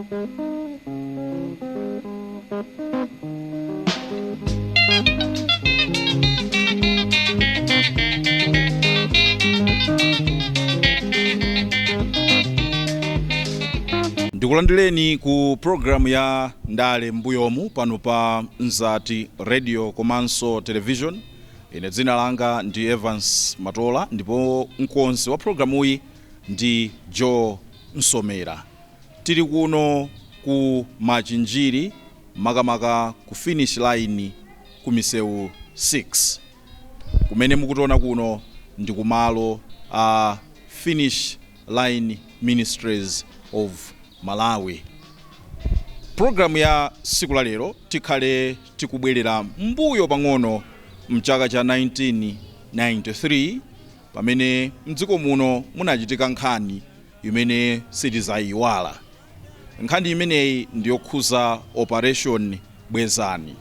Ndikulandireni ku programu ya Ndale Mbuyomu pano pa Mzati Radio komanso Television. Ine dzina langa ndi Evans Matola ndipo mkonzi wa programuyi ndi Joe Msomera. Tili kuno ku Machinjiri, makamaka ku Finish Line ku Misewu 6. Kumene mukutiona kuno ndi kumalo a Finish Line Ministries of Malawi. Programu ya siku la lero tikhale tikubwerera mbuyo pang'ono mchaka cha 1993, pamene mdziko muno munachitika nkhani imene sitizayiwala. Nkhani imeneyi ndiyokhuza Operation Bwezani,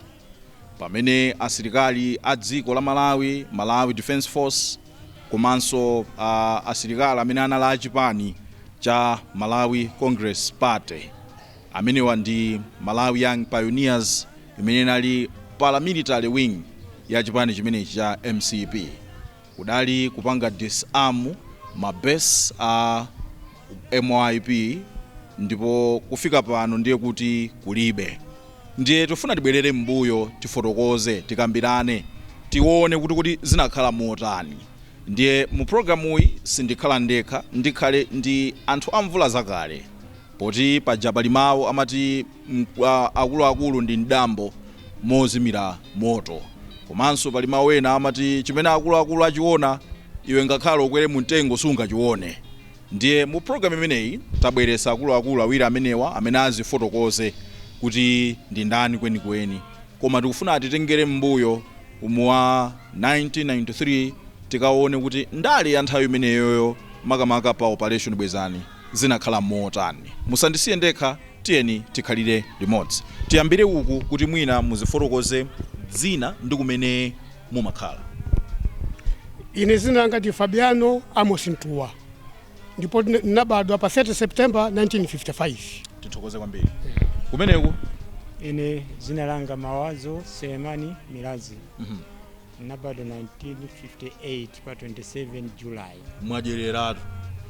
pamene asilikali a dziko la Malawi, Malawi Defence Force, komanso asilikali amene anali achipani cha Malawi Congress Party, amenewa ndi Malawi Young Pioneers imene inali paramilitary wing ya chipani chimenechi cha MCP, kudali kupanga disarm ma base a MYP, ndipo kufika pano ndiye kuti kulibe. Ndiye tifuna tibwerere mbuyo, tifotokoze, tikambirane, tione kuti zinakhala motani. Ndiye mu programuyi sindikhala ndekha, ndikhale ndi anthu amvula zakale, poti paja pali mawu amati akuluakulu ndi mdambo mozimira moto, komanso pali mawu ena amati chimene akuluakulu achiona, iwe ngakhale ukwere mu mtengo sungachione. Ndiye mu programu imeneyi tabweresa akuluakulu awiri amenewa amene azifotokoze kuti ndi ndani kwenikweni, koma tikufuna atitengere mbuyo umu wa 1993, tikaone kuti ndale ya nthawi imeneyoyo, makamaka pa Operation Bwezani, zinakhala motani. Musandisiye ndekha, tiyeni tikhalire limodzi. Tiyambire uku kuti mwina muzifotokoze dzina ndi kumene mumakhala. Ine zina langa ndi Fabiano Amos Ntuwa ndipo ndinabadwa pa 30 September 1955. Tithokoze kwambiri. Kumeneku? Ine zina langa Mawazo Selemani Milazi. Nabadwa 1958 pa 27 July. Mwadyereratu.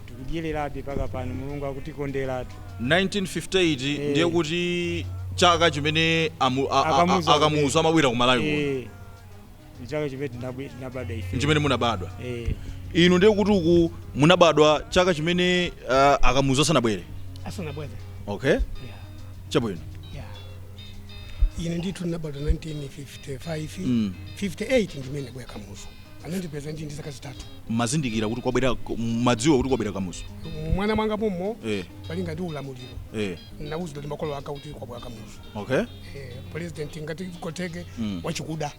Tikudyererabe paka pano, Mulungu akutikonderatu. 1958? Eh. Ndiye kuti chaka chimene Akamuzu. Akamuzu amabwera ku Malawi kuno. Eh, chaka chimene tinabadwa ife. Chimene munabadwa? Eh. Inu ndiye kuti uku munabadwa chaka chimene Akamuzu asanabwere? Asanabwere. Okay. Yeah. Chabwino. Yeah. Ine ndithu ndinabadwa 1955. 58 ndimene bwera Kamuzu, anandipeza ndi zaka 3. Mazindikira kuti kwabwera, madziwa kuti kwabwera Kamuzu? Mwana mwanga mommo palinga ndi ulamuliro, nauzidwa ndi makolo anga kuti kwabwera Kamuzu. President ngati koteke wachikuda.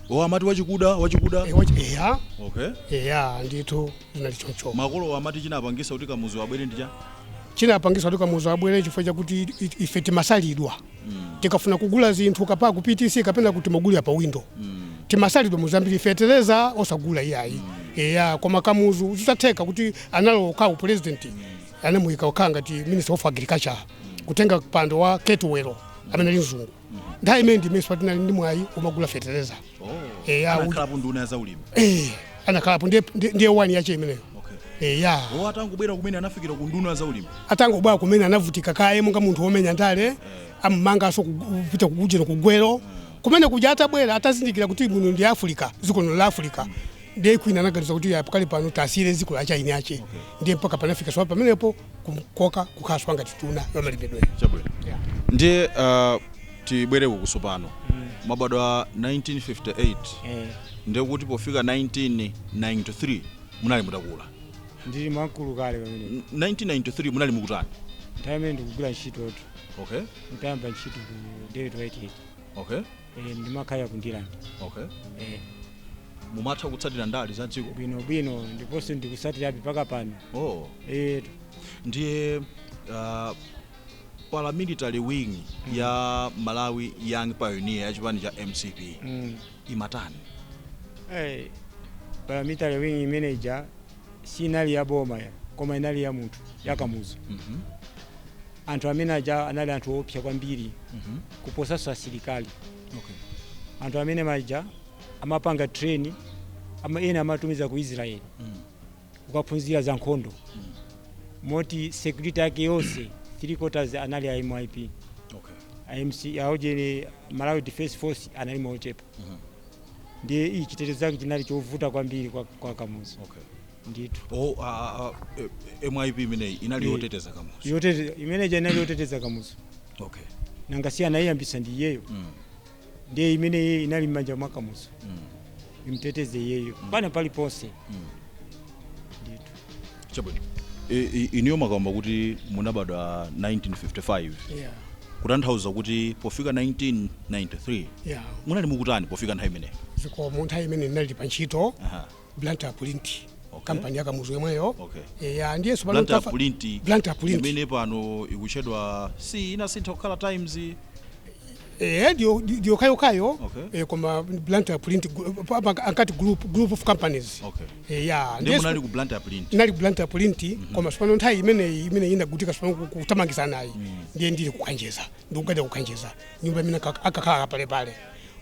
O, amati wachikuda, wachikuda. Eh, eya. Eya ndithu, zinali choncho. Makolo amati chinapangisa kuti Kamuzu abwere ndi cha Chinapangisa kuti Kamuzu abwere chifukwa chakuti ife timasalidwa. Tikafuna kugula zinthu kapa ku PTC kapena kuti timagulira pa window, timasalidwa muzambiri, fetereza osagula iyayi. Eya, koma Kamuzu zitatheka kuti analowa u president, anamuyika okhala ngati Minister of Agriculture, kutenga mpando wa Ketwell amene ali mzungu. Nthawi imene ndimene patinali ndi mwayi umagula fetereza. Oh. Eya. Anakhalapo nduna ya zaulimi? Eh, anakhalapo, ndiye wani yache imeneyo. Eya. O, atangobwera kumene anafikira ku nduna ya zaulimi? Atangobwera kumene anavutika kaye monga munthu womenya ndale, ammanganso kupita kukujera kugwero kumene kuja. Atabwera, atazindikira kuti muno ndi Africa, dziko lino la Africa, ndiye kwina anaganiza kuti ya, pakali pano tasiyire dziko la chaini ache. Ndiye mpaka panafika so pamenepo kumkoka kukhala ngati nduna yamalimidwe. Chabwino. Yeah. Ndiye tibwere uku tsopano. Mwabadwa 1958? Eh. Ndiye kuti pofika 1993 munali mutakula? Ndili mwamkulu kale pamene. 1993 munali mukutani? Nthawi imene ndikugwira ntchitotu. Nditayamba ntchito ku David Whitehead. Eh, ndimakhala ku Ndilande. Eh. Mumatha kutsatira ndale za dziko? Bwinobwino, ndiponso ndikusatirabe paka pano. Oh. Eh. Ndiye paramilitary wing ya Malawi Young Pioneer ya chipani cha MCP imatani? Eh, paramilitary wing imeneja sinali ya boma ya, koma inali ya munthu, ya Kamuzu. Anthu amene aja anali anthu opsa kwambiri kuposanso asilikali. Anthu amene maja amapanga train, ena amatumiza ku Israel kukaphunzira za nkhondo. Moti security yake yonse three quarters anali a MIP. IMC aujeni Malawi Defense Force anali mochepa. Ndiye iyi chitetezo chake chinali chovuta kwambiri kwa Kamuzu. Ndithu. Oh, MIP imeneyi inali yoteteza Kamuzu? Imeneja inali yoteteza Kamuzu. Nanga si anayiyambisa ndi iyeyo? Ndiye imeneyi inali m'manja mwa Kamuzu. Imteteze iyeyo pana paliponse. Ndithu. Chabwino. Iniyo makamba kuti munabadwa 1955, kutanthauza kuti pofika 1993 munali mukutani pofika nthawi imeneyo? Zikomo. Nthawi imene ndinali pa ntchito Blantyre Print, kampani ya Kamuzu yomweyo. Ya, ndiye pano Blantyre Print? Blantyre Print. Imene pano ikutchedwa, si inasintha kukhala Times? Ndiyo kayokayo. Koma Blantyre Print ankati group of companies. Ya. Ndiye munali ku Blantyre Print? Ndinali ku Blantyre Print, koma sipano nthawi imeneyi imene inagutika sipano kutamangizanayi, ndiye ndili kukanjeza, ndikukadya kukanjeza nyumba imene akakhala palepale,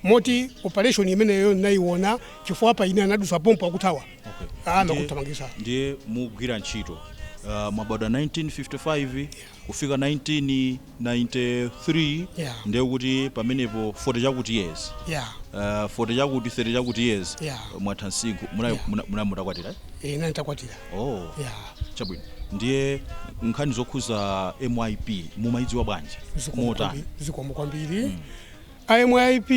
moti operation imeneyo nayiona chifukwa apa ine anadusa pompo akuthawa. Amakuthamangisa. Ndiye mugwira ntchito, mwabadwa 1955 kufika 1993, ndiye kuti pamenepo 40 chakuti years, 40 chakuti, 30 chakuti years. Mwatha msinkhu muna muna mutakwatira, eh? Nani takwatira. Oh. Chabwino. Ndiye nkhani zokhuza MIP mumayidziwa bwanji? Motani? Zikomo kwambiri. IMIP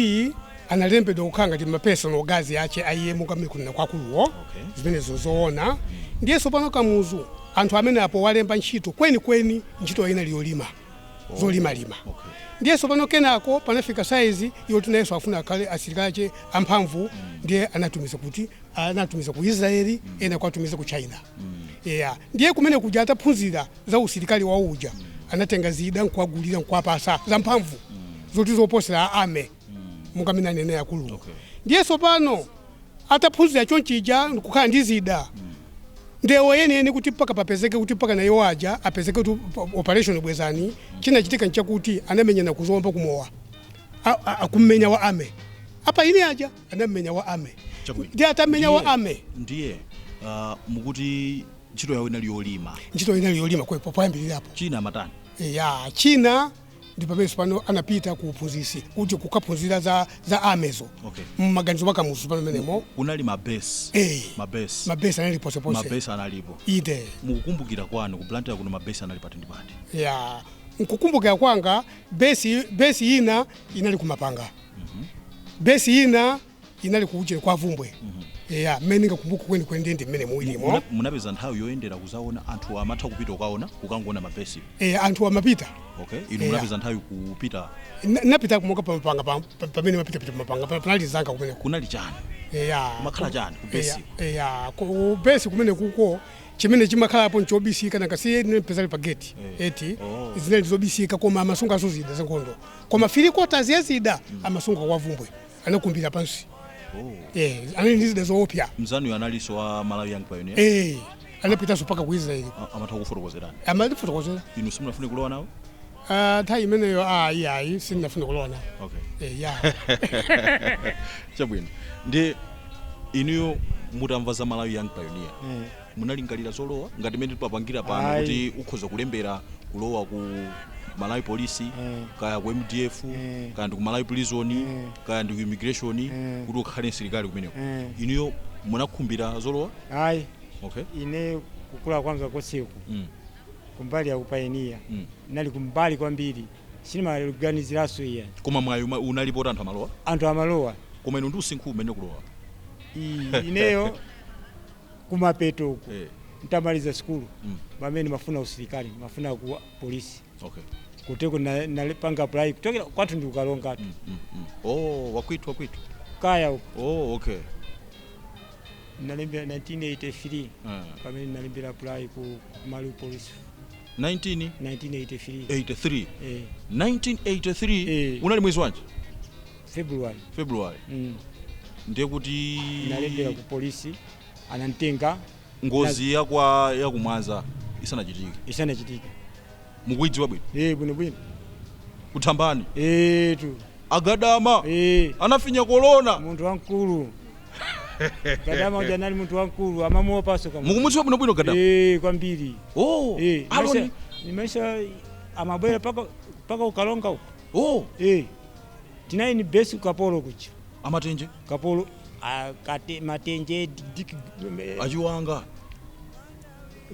analembedwa kukhala ngati ma personal guards ache aiye kamene kwakuluwo. Zimenezo zoona. Ndiyenso pano Kamuzu anthu amene apo walemba ntchito kwenikweni, ntchito ina liyolima, zolimalima. Ndiyenso pano kenako panafika saizi yoti nayenso afuna akhale asilikali ache amphamvu. Ndiye anatumiza kuti anatumiza ku Israeli, ena kwatumiza ku China. Yeah. Ndiye kumene kuja ataphunzira za usilikali wa uja, anatenga zida nkuwagulira, nkuwapasa za mphamvu zoti zoposera ame mungamene anene akulu. Ndiyenso pano ataphunzira chonchija nkukhala ndi zida, ndewo yeniyeni kuti mpaka papezeke kuti mpaka naye waja apezeke kuti operation Bwezani, chinachitika nchakuti anamenyana kuzomba kumowa, akummenya wa ame apa ine aja anammenya wa ame. Ndiye atamenya wa ame. Ndiye mukuti ntchito yawo inali yolima? Ntchito inali yolima kwepo poyambirirapo. China amatani? Ya, china ndi pamene pano anapita ku uphunzisi kuti kukaphunzira za amezo. Mmaganizo mwa Kamuzu pamenemo. Kunali mabesi? Mabesi? Mabesi anali ponseponse. Mabesi analipo? Ide. Mukukumbukira kwanu ku Blantyre kuno mabesi anali pati ndi pati? Ya, nkukumbukira kwanga besi ina inali kumapanga, besi ina inali kuuje kwa Vumbwe. Ya, mmene ngakumbuka kweni kweni ndi mmene muilimo. Munapeza nthawi yoyendera kuzaona anthu amatha kupita ukaona, kukangoona mabesi? Anthu amapita. Okay, inu munapeza nthawi kupita? Napita kumoka pamapanga, pamene mapita pamapanga panali zanga kumeneko. Kunali chani? Ya. Kumakhala chani ku besi? Ya, ku besi kumene kuko chimene chimakhalapo nchobisika, nanga si pezali pa gate. Eti. Zinali zobisika, koma amasunga zida zankhondo, koma three quarters ya zida amasunga kwa Vumbwe, anakumbira pansi. Anali ndi zida zoopsa. Mzanuyo analinso wa Malawi Young Pioneer? Anapitanso mpaka ku Israeli. Amatha kufotokozerani? Amatifotokozera. Inu simunafune kulowa nawo? Ah, nthawi imeneyo ayi, ayi, sindinafune kulowa nawo. Ya. Chabwino. Ndi inuyo mutamva za Malawi Young Pioneer, munalingalira zolowa ngati mmene tipapangira pano, Ayi. kuti ukhoza kulembera kulowa ku Malawi Police, kaya ku MDF, kaya ndi ku Malawi Prison, kaya ndi ku immigration, kuti ukhale msilikali kumeneko? Inuyo munakhumbira zolowa? Ayi. Ine kukula kwanga konseku, kumbali ya upayiniya, nali kumbali kwambiri, sinimaganiziranso iya. Koma mwayi unalipo kuti anthu amalowa? Anthu amalowa. Koma inu ndi usinkhu umene kulowa? Ineyo kumapeto uku, ntamaliza sukulu, pamene mafuna usilikali, mafuna ku polisi. Kuteko napanga apply kuchokera kwathu ndi ukalongatu. Oh, wakwithu, wakwithu. Kaya uko. Oh, okay. Nalembera 1983, pamene nalembera apply ku Malawi Police. 19 1983. 83? Eh. 1983. Eh. Unali mwezi wanji? February. February. Ndiye kuti Nalembera ku polisi, anantenga. Ngozi yakwa yakumwaza isanachitike? Isanachitike. Mukuidziwa bwino? Bwinobwino. Kuthambani? Etu. Agadama anafinya kolona. Munthu wamkulu Gadama uja anali munthu wamkulu, amamuopanso. Mukumudziwa bwinobwino Gadama? Kwambiri. Oh. Aloni. Nimaisha amabwera paka ukalonga uko. Oh. Tinayi ni besi ukapolo kucha. Amatenje. Kapolo kate Matenje, Diki. Achiwanga.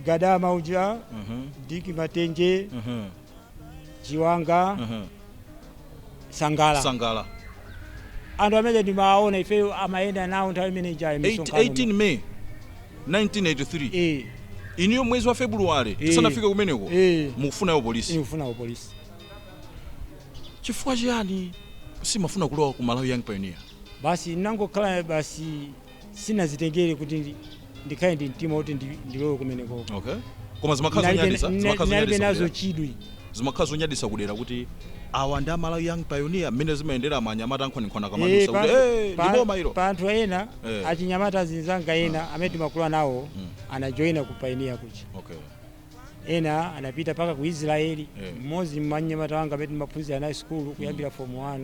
Gadama uja, Diki Matenje, Chiwanga, Sangala. Sangala. Anthu amene ndimawaona ifeyo amayenda nawo nthawi imene ija misonkhano. 18 May 1983. Iniyo mwezi wa February tisanafike kumeneko mukufunayo polisi? Ikufuna upolisi. Chifukwa chiyani simafuna kulowa ku Malawi Young Pioneer? Basi nangokhala basi, sinazitengere kuti ndikhale ndi mtima kuti ndilowe kumeneko. Okay, koma zimakhala zonyadisa, zimakhala Nalibe zonyadisa nazo kudera. chidwi. Zimakhala zonyadisa kudera kuti awa ndi Amalawi Young Pioneer, mmene zimayendera amanyamata nkhwanikhwana kamadusa kuti ndiboma ilo. Pa anthu ena achinyamata azinzanga ena amene timakula nawo anajoyina ku Pioneer kuja. Ena anapita paka ku Israeli. Mmodzi mmanyamata wanga amene timaphunzira naye sukulu kuyambira form 1,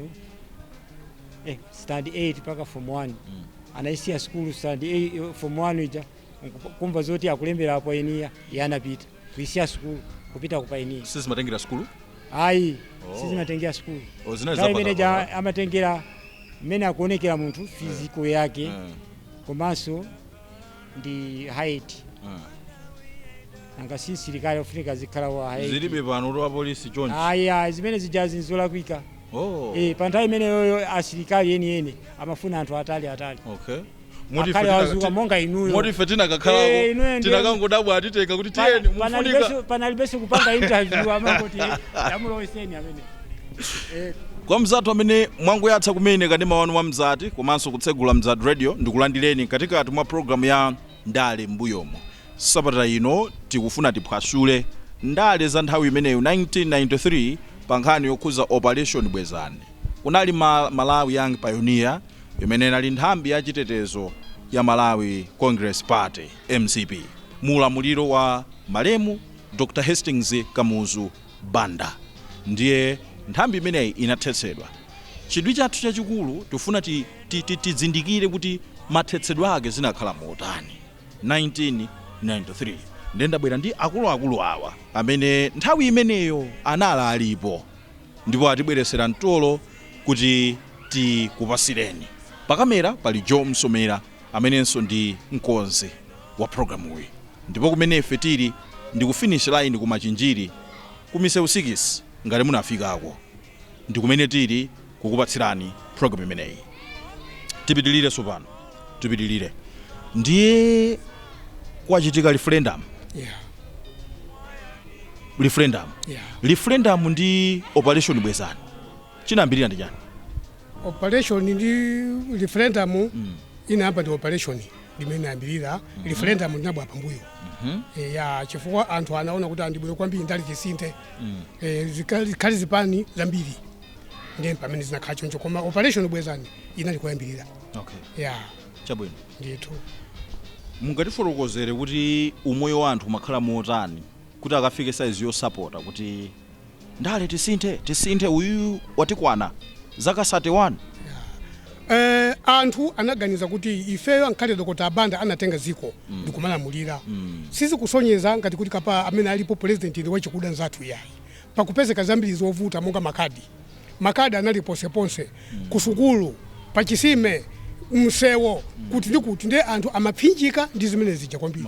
stand 8 paka form 1, anaisiya sukulu stand 8, form 1 ija, kumva zoti akulembera a Pioneer, iye anapita kuisiya sukulu kupita ku Pioneer. Sizimatengera sukulu? Ayi. Oh. Sizimatengera sukulu. Oh, zinali Nthawi imene zapakapaka. ja amatengera mmene akuonekera munthu, physical yake, komanso ndi height. Nanga si msilikali ofunika zikhala wa height? Zilibe pano to apolisi chonchi. Ayi, ayi, zimene zija zinzolakwika. Oh. Pa nthawi imeneyoyo asilikali enieni amafuna anthu atali atali. Okay, moti Akhale ife wazuka monga inuyo. Moti ife Eh, inuyo tinakakhalako tinakangodabwa atitenga kuti tiyeni mufunika. Panalibenso kupanga interview, amangoti amuloweseni amene. Kwa mzathu amene mwangoyatsa kumene kanema wanu wa Mzati komanso kutsegula Mzati Radio, ndikulandireni katikati mwa programu ya Ndale Mbuyomo. Sabata ino tikufuna tiphwasule ndale za nthawi imeneyo 1993 pa nkhani yokhuza Operation Bwezani. Kunali Malawi Young Pioneer imene inali nthambi ya chitetezo ya Malawi Congress Party, MCP, muulamuliro wa malemu Dr Hastings Kamuzu Banda. Ndiye nthambi imeneyi inathetsedwa. Chidwi chathu chachikulu tifuna tizindikire kuti mathetsedwe ake zinakhala motani 1993. Ndiye ndabwera ndi akuluakulu awa amene nthawi imeneyo anali alipo ndipo atibweresera mtolo kuti tikupasireni. Pakamera pali Joe Msomera amenenso ndi mkonzi wa programuyi, ndipo kumene ife tili ndi ku finish line ku Machinjiri ku Misewu 6. Ngati munafikako, ndi kumene tili kukupatsirani program imeneyi. Tipitilire tsopano, tipitilire. Ndiye kwachitika referendum. Referendum. Referendum ndi Operation Bwezani, chinambirira ndi chani? Operation ndi referendum, inayamba ndi operation limene inayambirira, referendum ndinabwa pambuyo. Ya, chifukwa anthu anaona kuti andibwino kwambiri ndali tisinthe, zikhale zipani zambiri, ndiye pamene zinakhala choncho. Koma Operation Bwezani inali koyambirira. Ya. Chabwino. Ndithu. Mungatifotokozere kuti umoyo wa anthu umakhala motani kuti akafike saizi yosapota kuti ndale tisinthe, tisinthe, uyu watikwana zaka 31? Anthu anaganiza kuti ifeyo ankhale Dr Banda anatenga ziko ndikumalamulira, sizikusonyeza ngati kuti kapa amene alipo president ndi wachikuda nzathu, yayi. Pakupezeka zambiri zovuta monga makhadi. Makhadi anali ponseponse, kusukulu, pachisime, msewo, kuti ndi kuti. Ndiye anthu amaphinjika ndi zimene zija kwambiri.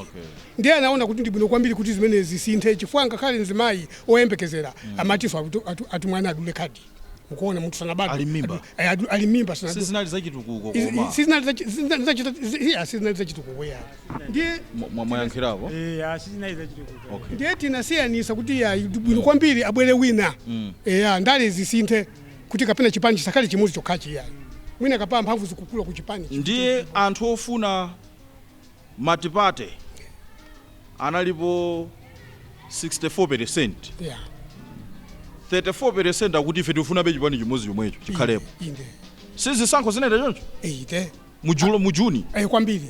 Ndiye anaona kuti ndi bwino kwambiri kuti zimene zisinthe, chifukwa ngakhale mzimayi oyembekezera amatinso ati mwana adule khadi. Mukuona munthu sanabadwe. Ali m'mimba. Ali mimba sanadule. Sizinali zachitukuko koma? Sizinali zachitukuko ya. Ndiye Mwayankhirapo. Sizinali zachitukuko. Ndiye tinasiyanisa kuti ya, bwino kwambiri abwere wina, eya, ndale zisinthe kuti kapena chipani chisakhale chimodzi chokhachi, yayi, mwina kapaa mphamvu zikukula ku chipani. Ndiye anthu ofuna multiparty analipo 64%. 34% akuti ife tifuna chipani chimodzi chomwecho chikhalepo. Inde. Sizisankho zinaita choncho? Ite. Mujulo, mujuni. Kwambiri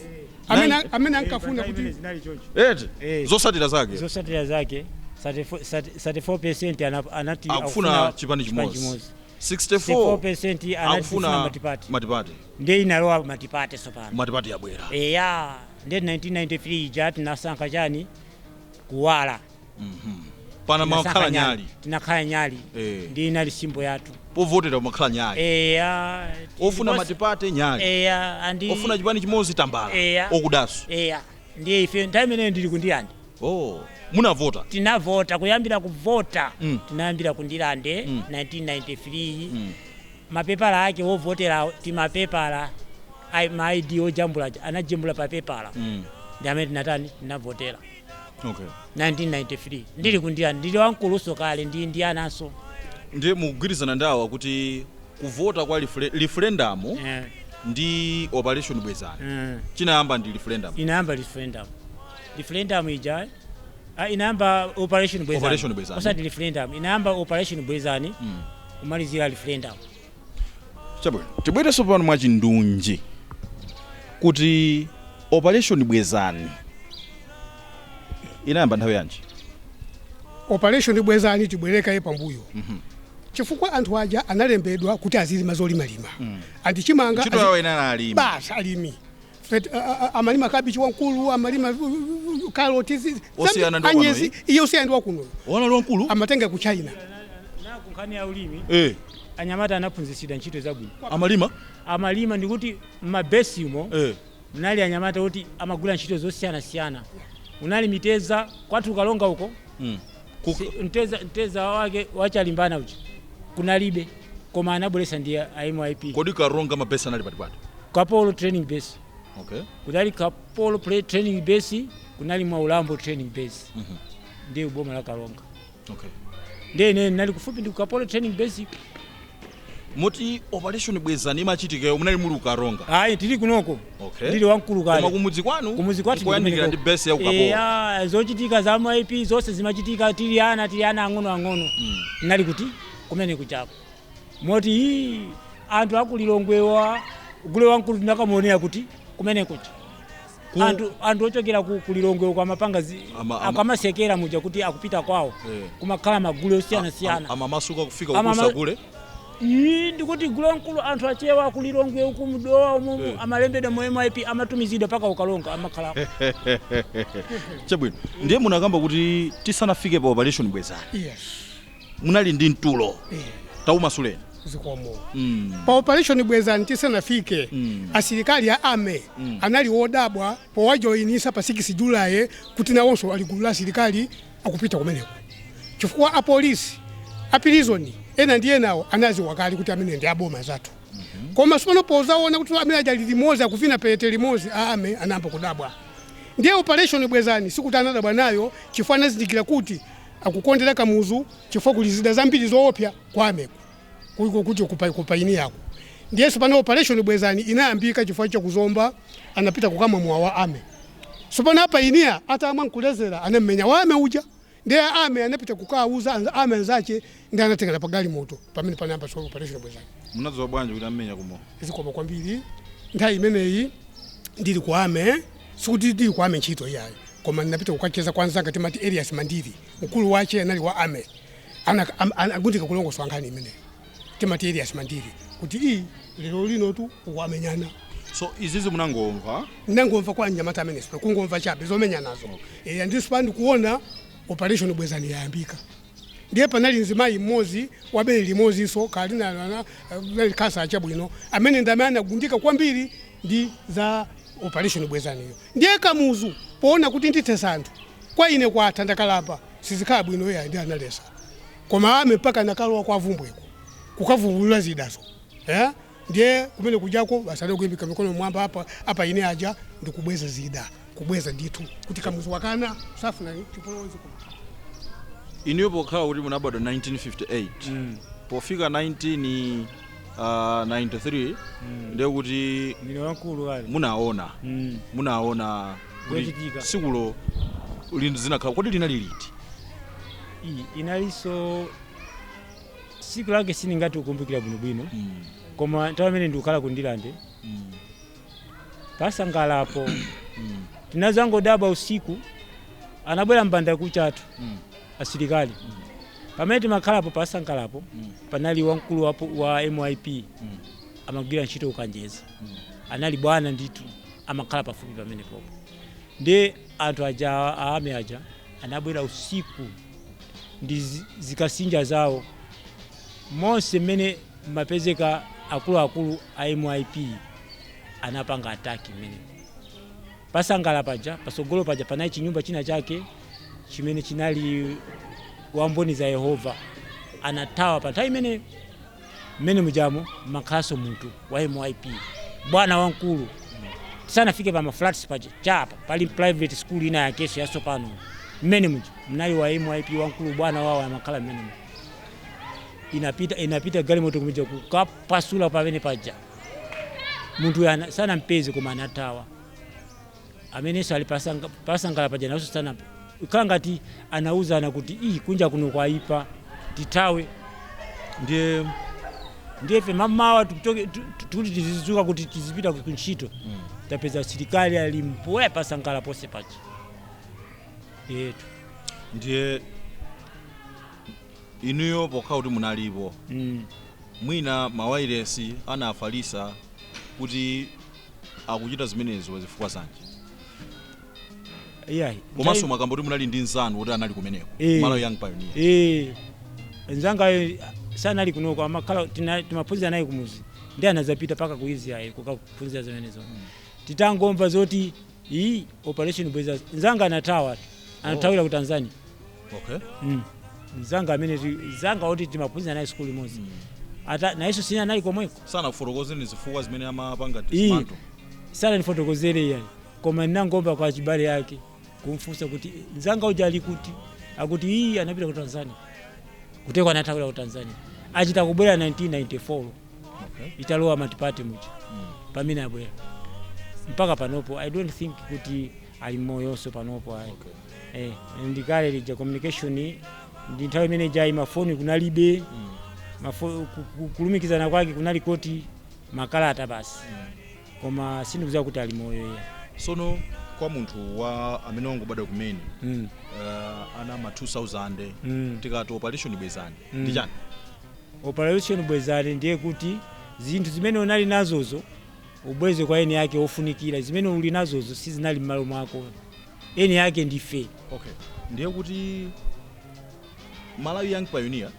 amene amene ankafuna Imene kuti zinali choncho. Eti? Eh. Zosatira zake. Zosatira zake. 34% anati Akufuna chipani chimodzi. 64 64% anati akufuna kufuna multiparty. Multiparty. Ndiye inalowa multiparty sopano. Multiparty yabwera. Eya, ndiye 1993 ija tinasankha chani? Kuwala. Pana Tinasankha makhala nyali. Tinakhala nyali. Eh. Ndiye inali symbol yathu. Povotera makhala nyali. Eya. Ofuna multiparty nyali. Eya, andi Ofuna chipani chimodzi tambala. Eya. Okudaso. Eya, ndiye ife nthawi imeneyo ndili kundilande. Oh, munavota. Tinavota, kuyambira kuvota. Tinayambira kundilande 1993. Mapepala ake wovotera timapepala ma ID ojambula anajambula papepala. Ndi amene tinatani, tinavotera. Okay. 1993 ndili kundilande, ndili wankuluso kale, ndi ananso. Ndiye mukugwirizana ndawa kuti kuvota kwa referendum ndi Operation Bwezani. Chinayamba ndi referendum. Inayamba referendum. Referendum ija inayamba Operation Bwezani. Operation Bwezani. Osati referendum, inayamba Operation Bwezani, kumalizira referendum. Chabwino, tibwerenso pano mwachindunji kuti Operation Bwezani inayamba nthawi yanji? Operation Bwezani tibwerekaye pambuyo, chifukwa anthu aja analembedwa kuti azilima zolimalima andichimanga. Ntchito yawo inali alimi. Basi, alimi. Amalima kabichi wamkulu, amalima karoti. Osiyana ndi wakuno. Anyezi iye osiyana ndi wakuno. Wana wamkulu. Amatenga ku China. Na kunkhani ya ulimi, anyamata anaphunzitsidwa ntchito zabwino. Amalima. Amalima, ndikuti mmabesimo munali anyamata kuti amagwira ntchito zosiyanasiyana. Unali miteza kwathu Kalonga uko. Mteza wake wachalimbana uchi kunalibe, koma anabweresa ndi a MYP. Kodi Karonga mabesi anali patipati? Kapolo Training Base. Okay. Kunali Kapolo Training Base, kunali Mwaulambo Training Base. Ndiye boma la Karonga. Okay. Ndiye ine ndinali kufupi ndi Kapolo Training Base. Muti Operation Bwezani imachitikayo munali muli ukaronga? Ayi, tili kunoko. Okay. Ndili wamkulu kale. Koma kumudzi kwanu? Kumuzi kwathu. Kuyandikira ndi base ya ukapolo. Eya, zochitika za MYP zonse zimachitika tili ana ang'ono ang'ono. Nali kuti kumene kuchako moti ii, anthu akulilongwewa gule wamkulu tinakamuonera kuti kumene kucha. Anthu ochokera kulilongwe kwamapanga akamasekera muja kuti akupita kwawo. Kumakhala magule osiyanasiyana. Amamasuka kufika kukusa kule. Ii, ndikuti gule wamkulu anthu achewa kulilongwe uku mdowa umumu. Amalembedwa mu MYP, amatumizidwa paka ukalonga amakhala. Chabwino, ndiye munakamba kuti tisanafike pa Operation Bwezani Yes. munali ndi mtulo. Taumasuleni. Zikomo. Pa Operation Bwezani tisanafike, asilikali a army anali wodabwa powajoyinisa pa 6 Julayi kuti nawonso ali gulu la asilikali akupita kumeneko, chifukwa apolisi a prison ena ndi enawo anaziwa kale kuti amene ndi aboma zathu. Koma sipano pozaona kuti amene aja ali limodzi akuvina pete limodzi, a army anayamba kudabwa. Ndiye Operation Bwezani sikuti anadabwa nayo chifukwa anazindikira kuti akukondera Kamuzu, chifukwa kuli zida zambiri zoopsa kwa armyko kuliko kuti kupaini yako. Ndiyeso pano Operation Bwezani inayambika chifukwa chakuzomba anapita kukamwa mwa wa army. Sopano apainiya atamwa nkulezera anammenya wa army uja. Ndiye army anapita kukauza army anzache, ndi anatengera pagali moto pamene panayamba so Operation Bwezani. Munadziwa bwanji kuti amenya kumo? Zikoma kwambiri. Nthawi imeneyi ndili ku army, sikuti ndili ku army ntchito iyayi, koma ndinapita kukacheza kwa anzanga timati Elias Mandiri, mkulu wache anali wa army. Agundika kulongosola nkhani imeneyo, timati Elias Mandiri, kuti iyi lero lino tu ukuamenyana. So izizi munangomva? Ndinangomva kwa anyamata amene sipa kungomva chabe zomenyanazo. Eh, andisipa ndikuona Operation Bwezani yayambika. Ndiye panali mzimayi mmodzi wabere limodzinso kali na kasa chabwino amene ndi amene anagundika kwambiri ndi za Operation Bwezaniyo. Ndiye Kamuzu poona kuti ndithesa anthu kwa ine kwatha ndakalapa sizikhala bwino iya, ndi analesa. Koma army mpaka nakalowa kwa vumbweko kukavumbulula zidazo, eh? Ndiye kumene kujako basale kuimbika mikono mwamba apa apa ine aja ndikubweza zida, kubweza ndithu kuti Kamuzu wakana safuna chipolozi. Iniyo pokhala kuti munabadwa 1958, pofika 1993 ndiye kuti Ndine wamkulu kale. Munaona munaona kuti Zochitika. sikulo zinakhala kodi linali liti? Iyi inalinso siku lake sindingati kukumbukira bwinobwino, koma nthawi imene ndikukhala ku Ndilande pasangalapo tinazangodabwa usiku anabwera mbanda kuchatu. Asilikali pamene timakhalapo pasankalapo, panali wamkulu wa MYP, amagwira ntchito ukanjeza, anali bwana ndithu, amakhala pafupi pamene popo. Ndi anthu aja aame aja anabwera usiku ndi zikasinja zawo monse mmene mapezeka akuluakulu a MYP, anapanga attack mmene pasangala paja. Pasogolo paja panali chinyumba china chake chimene chinali wamboni za Yehova, anathawa pa nthawi imene mmene mujamo makhalanso munthu wa MYP, bwana wamkulu. Tisanafike pa maflats paja, chapa pali private school ina yakeso yatsopano, mmene muja mnali wa MYP wamkulu, bwana wawo amakhala mmene muja. Inapita galimoto kumija kukapasula pamene paja. Munthu uyu sanampeze, koma anathawa. Amenenso ali pasangala paja nawonso sana ikhala ngati anauzana kuti iyi kunja kuno kwaipa, tithawe. Ndiye Ndiye ife mamawa tukuti tizizuka kuti tizipita kuntchito, tapeza asilikali ali mpwe pasangala ponse paja yetu. Ndiye inuyo pokhala kuti munalipo, mwina mawairesi anafalisa kuti akuchita zimenezo zifukwa zanji? Iyayi. Komanso mwakamba kuti munali ndi nzanu kuti anali kumeneko, Malawi Young Pioneer. Eh, nzangayo sanali kunoko, amakhala timaphunzira naye kumuzi, ndi anazapita paka ku Israel kukaphunzira zimenezo. Titangomva zoti iyi operation bweza, nzanga anathawa, anathawira ku Tanzania. Nzanga amene nzanga oti timaphunzira naye skulu imodzi, ata nayenso sina anali komweko. Sanakufotokozeni zifukwa zimene amapanga dismantle? Sanandifotokozere iyayi, koma ndinangomva kwa chibale yake kumfunsa kuti nzanga uja ali kuti, akuti iyi anapita ku Tanzania, kuteko anathawira ku Tanzania, achita kubwera 1994 italowa multiparty muja, pamene abwera mpaka panopo. I don't think kuti ali moyonso panopo, ayi. Eh, ndikale lija communication ndi nthawi imene jayi mafoni kunalibe, kulumikizana kwake kunali koti makalata basi, koma sindikudziwa kuti ali moyo iye. Sono kwa munthu wa amene wangobadwa kumene, ana ma 2000, tikati operation bwezani, ndi chani? Operation bwezani ndiye kuti zinthu zimene unali nazozo ubweze kwa eni yake ofunikira. Zimene uli nazozo sizinali m'malo mwako, eni yake ndife. Okay, ndiye kuti Malawi Young Pioneer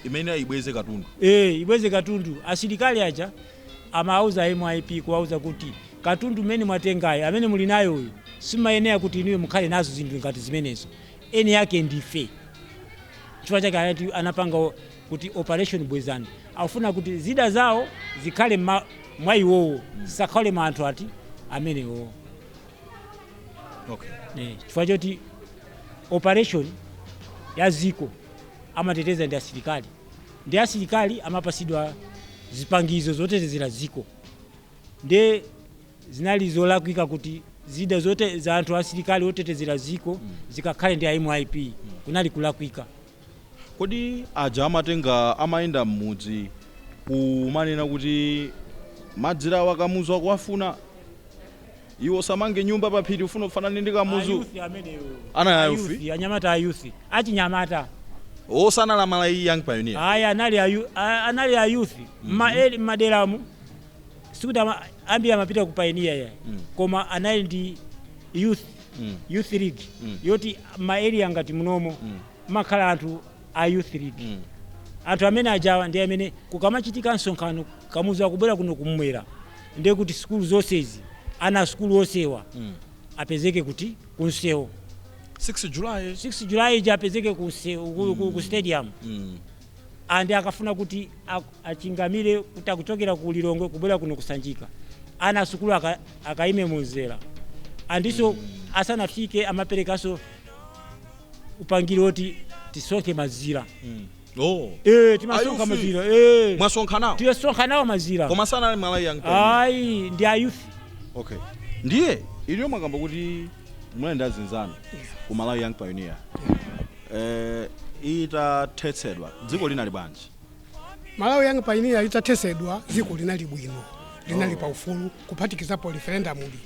imene ayibweze katundu? Eh, ibweze katundu. Asilikali aja amauza MYP, kuwauza kuti katundu mmene mwatengayo, amene muli nayo uyu, simayenera kuti inuyo mukhale nazo zinthu ngati zimenezo, eni yake ndife. Chifukwa chake anati anapanga kuti operation bwezani, akufuna kuti zida zawo zikhale mwa iwowo, zisakhale mwa anthu ati amenewo. Eh, chifukwa choti operation ya ziko amateteza ndi asilikali, ndi asilikali amapasidwa zipangizo zotetezera ziko, ndi zinali zolakwika kuti zida zote za anthu asilikali otetezera ziko zikakhale ndi MYP, kunali kulakwika. Kodi aja amatenga, amayenda m'mudzi kumanena kuti madzira awo Kamuzu akuwafuna, iwo samange nyumba paphiri, ufuna kufanana ndi Kamuzu? Ayouth amenewo. Ana ayouth? Ayouth, anyamata ayouth, achinyamata. Osanala Malawi Young Pioneer? Aya, anali anali ayouth mmaderamu, sikuti ambiri amapita ku pioneer ya, koma anali ndi youth, youth league, yoti ma area ngati munomo makhala anthu a youth league. Anthu amene ajawa ndi amene kukamachitika msonkhano, Kamuzu akubwera kuno kumwera, ndiye kuti sukulu zonsezi, ana sukulu onsewa apezeke kuti kunsewu. 6 July. 6 July ija apezeke kunsewu, ku stadium. Andi akafuna kuti achingamire kuti akuchokera ku Lilongwe kubwera kuno kusanjika, ana asukulu akaime munzera, andiso asanafike amaperekanso upangiri woti tisonkhe mazira. Oh. Eh, timasonkha Ayouth. mazira, eh. Mwasonkha nawo? Tiyasonkha nawo mazira. Koma sanali Malawi Young Pioneer? Ayi, ndi ayouth. Okay, ndiye iliyo mwakamba kuti munali ndi azinzanu ku Malawi Young Pioneer. Itathetsedwa, dziko linali bwanji? Malawi Young Pioneer itathetsedwa, dziko linali bwino. Linali pa ufulu, kuphatikizapo referendum uli.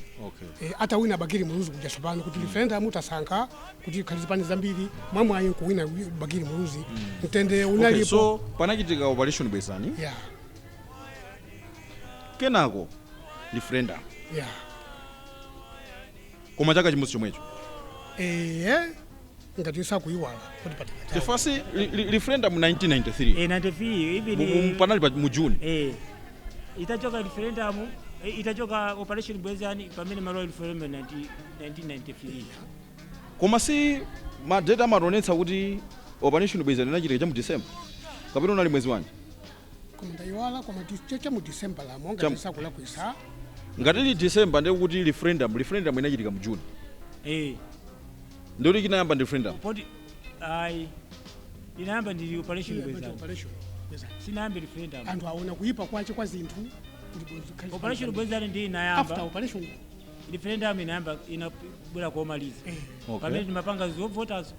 Atawina Bakili Muluzi kuja tsopano kuti referendum tasankha kuti khali zipani zambiri, mwamwayi nkuwina Bakili Muluzi, mtendere unalipo. So panachitika Operation Bwezani, kenako referendum, koma chaka chimodzi chomwecho? Ngati sakuyiwala kuti patikata. Chifasi referendum 1993. 93 even. Panali pa mu June. Itachoka referendum, itachoka Operation Bwezani, pamene malo referendum 1993. Koma si ma data amaonetsa kuti Operation Bwezani inachitika cha mu December, kapena unali mwezi wanji? Koma ndayiwala, koma cha mu December lamo, ngati sakulakwisa. Ngati ili December, ndiye kuti referendum inachitika mu June. Ndikuti chinayamba ndi referendum. Poti ayi, inayamba ndi Operation Bwezani. Operation Bwezani. Sinayambe referendum. Anthu aona kuyipa kwache kwa zinthu kuti khali Operation zipani Bwezani ndi zambiri. inayamba. After operation. Referendum inayamba, inabwera kuomaliza, pamene timapanga zovotazo.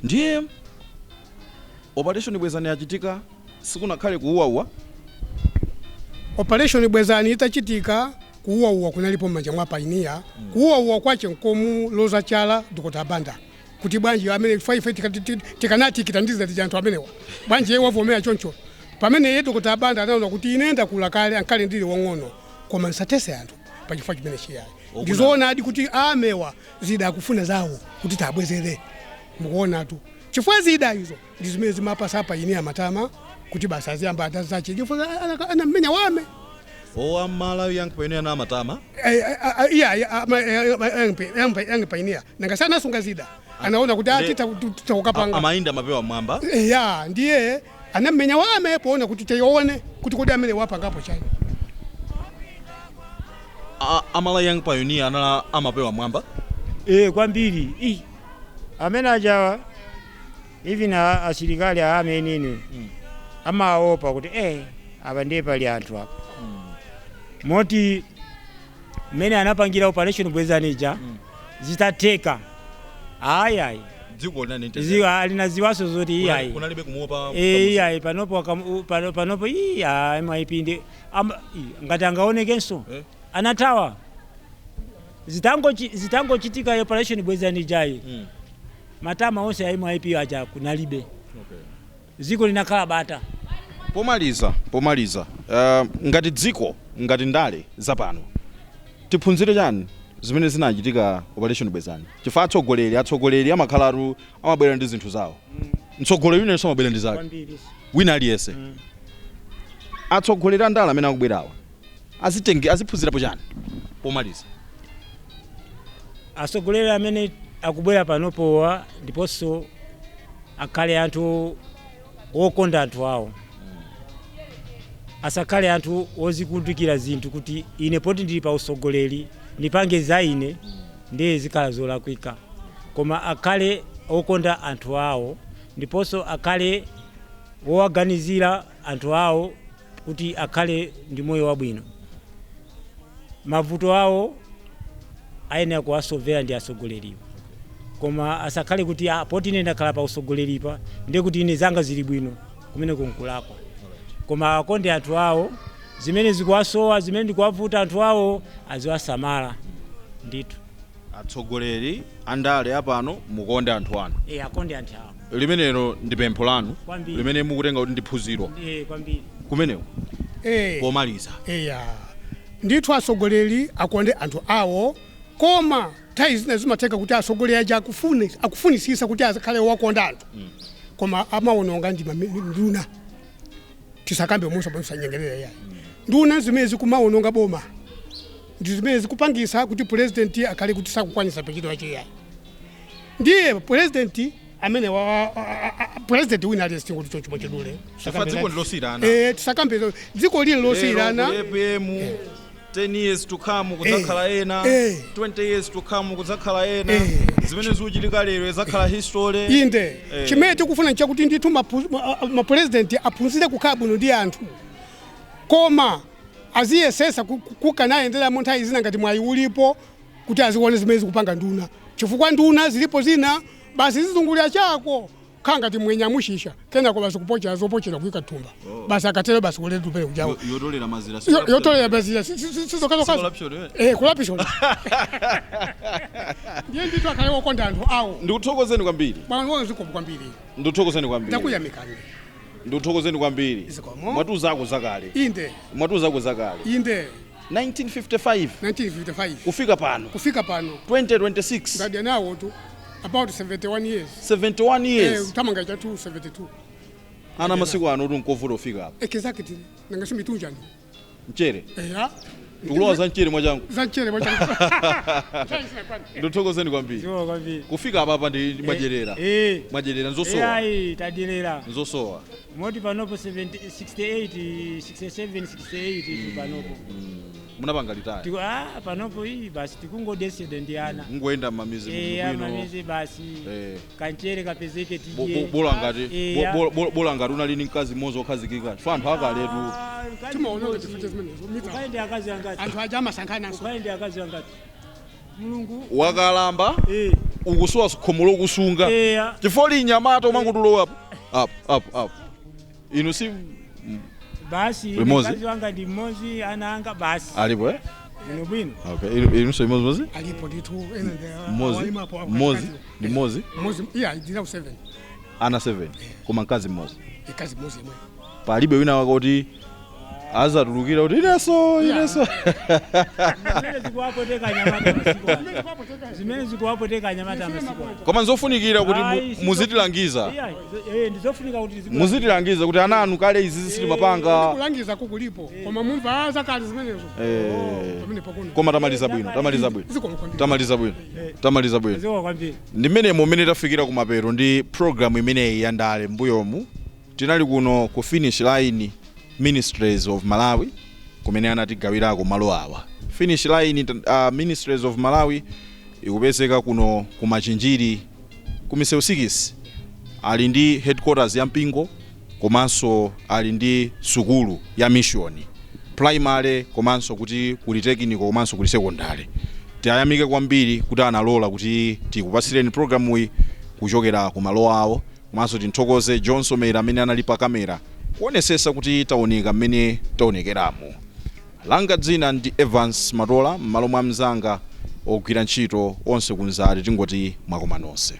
Ndiye Operation Bwezani yachitika, sikunakhale kuuwauwa? Operation Bwezani itachitika, kuuwauwa kunalipo m'manja mwa Pioneer. Kuuwauwa kwache nkomu loza chala Dr. Banda kuti bwanji amene ife tikanati kitandiza tija anthu amenewa, bwanji iye wavomera choncho? Pamene iye Dr. Banda anaona kuti ine ndakula kale, ankale ndili wang'ono, koma nsatese anthu pachifukwa chimene chiyayi. Ndizoona adi kuti amewa zida akufuna zawo kuti tabwezere, mukuonatu, chifukwa zida izo ndi zimene zimapasa Pioneer matama kuti basi aziyamba atazache, chifukwa anamenya wame. O, Amalawi Young Pioneer na amatama? Iya, Young Pioneer nanga sanasunga zida, anaona kuti titakukapanga. Amayinda mapewa mwamba. Ya, ndiye anamenya wame poona kuti tione kuti kodi amene wapangapo chani. Amalawi Young Pioneer anala amapewa mwamba? Kwambiri. I amene ajawa, even asilikali amenene amaopa kuti apa ndiye pali anthu apa. Moti mmene anapangira Operation Bwezanija, zitatheka, ayi ayi. Dziko linali Linaziwaso zoti iyayi. Kunalibe kumuopa. Iyayi, panopo panopo iya MYP ndi ngati angaonekenso. Anathawa zitangochitika Operation Bwezani jayi. Matama onse a MYP aja kunalibe. Dziko linakhala bata. Pomaliza, ngati dziko, ngati ndale zapano, tiphunzire chani zimene zinachitika Operation Bwezani? Chifukwa atsogoleri amakhalatu amabwera ndi zinthu zawo. Mtsogoleri winenso amabwera ndi zake. Kwambiri. Wina aliyense. Atsogoleri a ndale amene akubwerawa azitenge, aziphunzirapo chani pomaliza? Atsogoleri amene akubwera panopowa, ndiponso akhale anthu wokonda anthu awo, asakhale anthu wozikundikira zinthu kuti ine poti ndili pa usogoleri ndipange za ine, ndiye zikhala zolakwika. Koma akhale okonda anthu awo, ndiponso akhale wowaganizira anthu awo kuti akhale ndi moyo wabwino. Mavuto awo ayenera kuwasovera ndi asogoleriwo, koma asakhale kuti poti ine ndakhala pa usogoleripa ndiye kuti ine zanga zili bwino, kumene kunkulakwa. Koma akonde anthu awo, zimene zikuwasowa, zimene ndikuwavuta anthu awo, aziwasamala ndithu. Atsogoleri andale apano, mukonde anthu anu. Akonde anthu awo. Limenelo ndi pempho lanu? Kwambiri. Limene mukutenga kuti ndi phunziro? Kwambiri. Kumeneko. Pomaliza. Eya, ndithu, atsogoleri akonde anthu awo, koma nthawi zina zimatheka kuti atsogoleri aja akufunisisa kuti azakhale wakonda anthu, koma amaononga ndi nduna. Tisakambe musa bwanyengerera yayi. Nduna zimene zikumaononga boma ndi zimene zikupangisa kuti president akhale kuti sakukwanisa pachito yache yayi. Ndiye president amene president wina aliyense, kuti chochimo chidule. Chifukwa dziko ndilosiyana. Tisakambe dziko lili losiyana. Lero APM, 10 years to come kudzakhala ena, 20 years to come kudzakhala ena. Zimene zikuchitika lero zakhala history. Inde. Chimene tikufuna nchakuti ndithu mapresident aphunzire kukhala bwino ndi anthu, koma aziyesesa kukanayenderamo nthawi zina ngati mwayi ulipo kuti azione zimene zikupanga nduna, chifukwa nduna zilipo zina basi zizungulira chako. Kukhala ngati mwenye amushisha kenako basi kupochera zopochera kuyika thumba. Basi akatero basi kuletu pele kujawo. Yotolera mazira. Yotolera mazira sizokazokazo. Corruption, eh? Eh, corruption. Ndiye ndithu akhale wokonda anthu awo. Ndikuthokozeni kwambiri. Bwana wonse zikomo kwambiri. Ndikuthokozeni kwambiri. Ndakuyamikani. Ndikuthokozeni kwambiri. Zikomo. Mwatiuzako zakale. Inde. Mwatiuzako zakale. Inde. 1955 1955 kufika pano kufika pano 2026, ndadya nawo tu about 71 years. 71 years. Utamanga chatu 72. Ana masiku ano kuti nkovuta kufika apa. Exactly. Nanga simitunjani. Mchere. Eya. Tikulowa za mchere mwachangu. Za mchere mwachangu. Ndikuthokozeni kwambiri. Zikomo kwambiri. Kufika apa ndi mwadyerera. Eh. Mwadyerera nzosowa. Ayi, tadyerera. Nzosowa. Moti panopo 70, 68, 67, 68 izi panopo. Munapanga litaya. Panopo iyi basi tikungodesede ndi ana. Mungoyenda m'mamizi Eh, bwino. amamizi basi. Eh. Kanchere kapezeke tidye. Bola ngati Eh, bola ngati unali ndi mkazi mmodzi wokhazikika. Chifukwa anthu akaletu Ah, mkazi Timaona mmodzi. kuti chifukwa zimenezo mita. Ukaende akazi angati? Anthu aja amasankhana. Ukaende akazi angati? Mulungu. Wakalamba Eh. ukusowa khomo lokusunga. Eh. Chifukwa uli nyamata umangotulowa apo. Apo apo apo. Inu si Basi Limodzi? mkazi wanga ndi mmodzi, ana anga basi. Alipo eh? Bwino bwino. Okay. Inu so mmodzi? Alipo ndithu ena ndi Mmodzi. awalimapo apo Mmodzi. katikati. Ndi mmodzi. Mmodzi iya ndina 7. Ana 7. Koma mkazi mmodzi. Ikazi mmodzi yemwe. Palibe wina wake kuti azatulukira kuti ineso ineso. Zimene zikuwapoteka anyamata masiku ano. Zimene zikuwapoteka anyamata masiku ano. Koma nzofunikira kuti Ayi, muzitilangiza. Iya, ndizofunika kuti Muzitilangiza kuti ana anu kale izi sitimapanga. Kulangiza kukulipo. Koma mumva zakale zimenezo. Eh. Pamene pakuno. Koma tamaliza bwino, tamaliza bwino. Zikomo kwambiri. Tamaliza bwino. Tamaliza bwino. Zikomo kwambiri. Ndi mmenemo mmene tafikira kumapeto ndi programu imeneyi ya ndale mbuyomu. Tinali kuno ku Finish Line Ministries of Malawi kumene anatigawirako malo awa. Finish Line Ministries of Malawi ikupezeka kuno ku Machinjiri ku Misewu 6. Ali ndi headquarters ya mpingo komanso ali ndi sukulu ya mission primary komanso kuti kuli technical komanso kuli secondary. Tiyamike kwambiri kuti analola kuti tikupasireni programu iyi kuchokera ku malo awo, komanso tinthokoze Johnson Mera amene anali pa kamera kuonesesa kuti taoneka mmene taonekeramo. Langa dzina ndi Evans Matola, m'malo mwa mzanga ogwira ntchito onse kunzati tingoti mwakoma nonse.